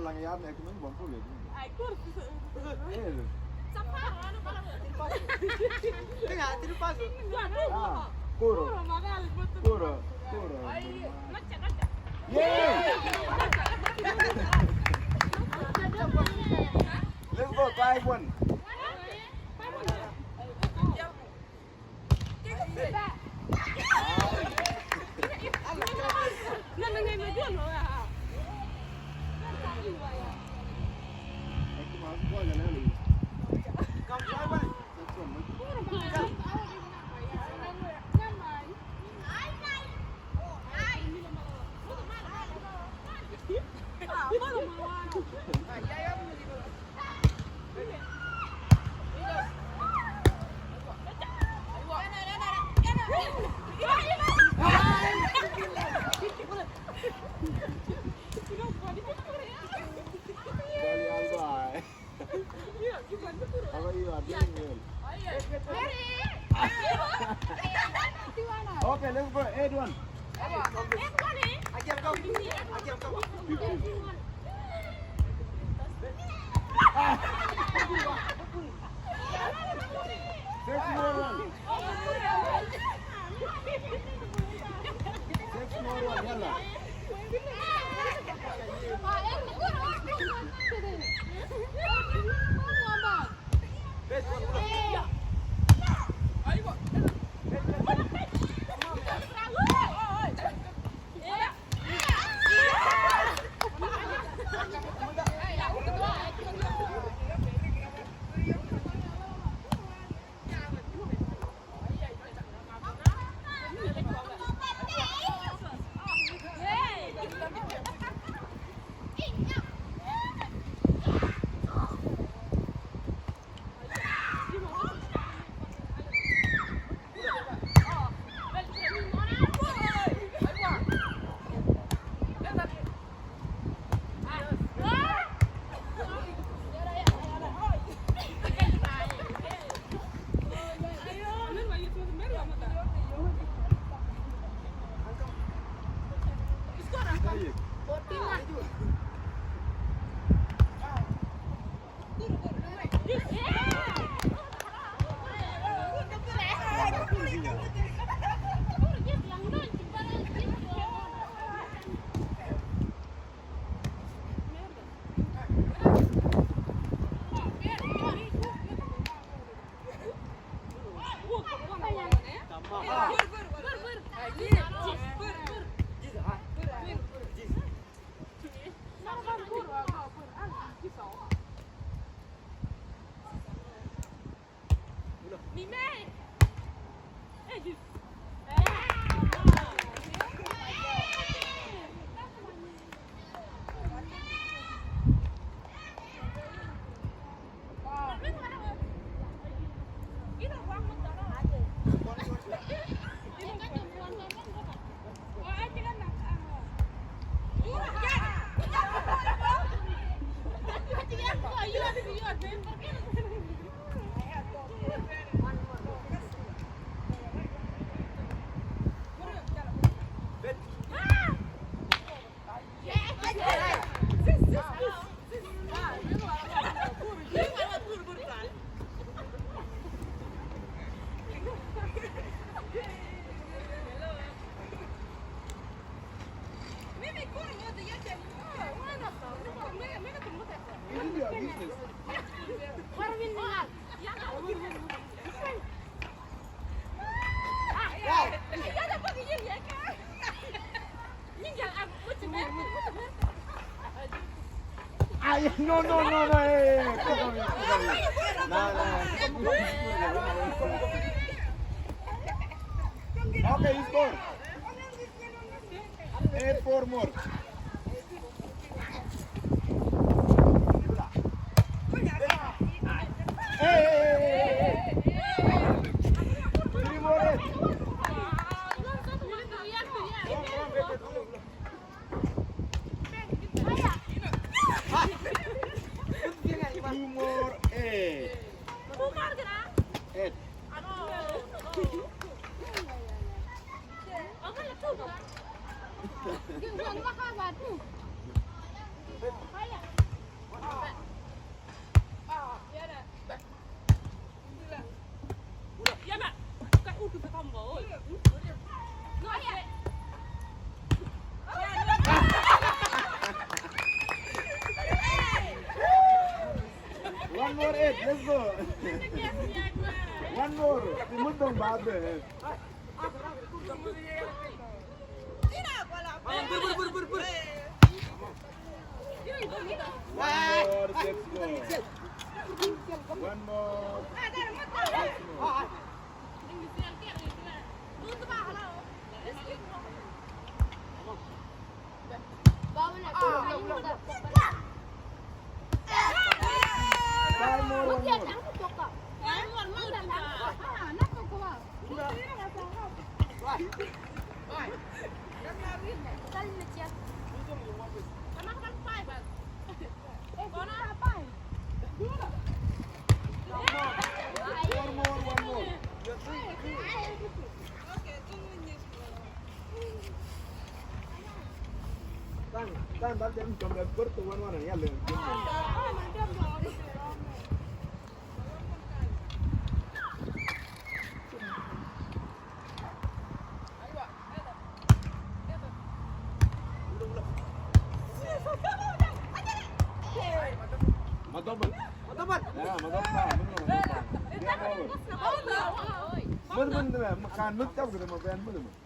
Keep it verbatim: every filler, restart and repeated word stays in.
Lang ya, nek nung bang pule. Ay, kur. Eh. Tira, tira paso. Ah, kuro. Kuro, kuro. Yay! Let's go, five one. How are you? I'm doing well. Okay, let's go. Eight one. Six more one. Six more one, yalla. Ay, no, no, no, no, eh, eh, eh, no, no, no. Okay, score. Eight four more. Hey, hey, hey, hey, hey. Three more, eh. Two more, eh. Eight. Ang hala, two ba? Yung, yung, makaba't mo. One more. Timur dong babe. One more, six more. One more. Five more, one more. Four more, one more. Tan, tan, tan, tan, tan, tan, tan, tan, tan, tan. Madoban. Madoban. Ya, madoban. Madoban. Madoban, madoban. Kan madoban.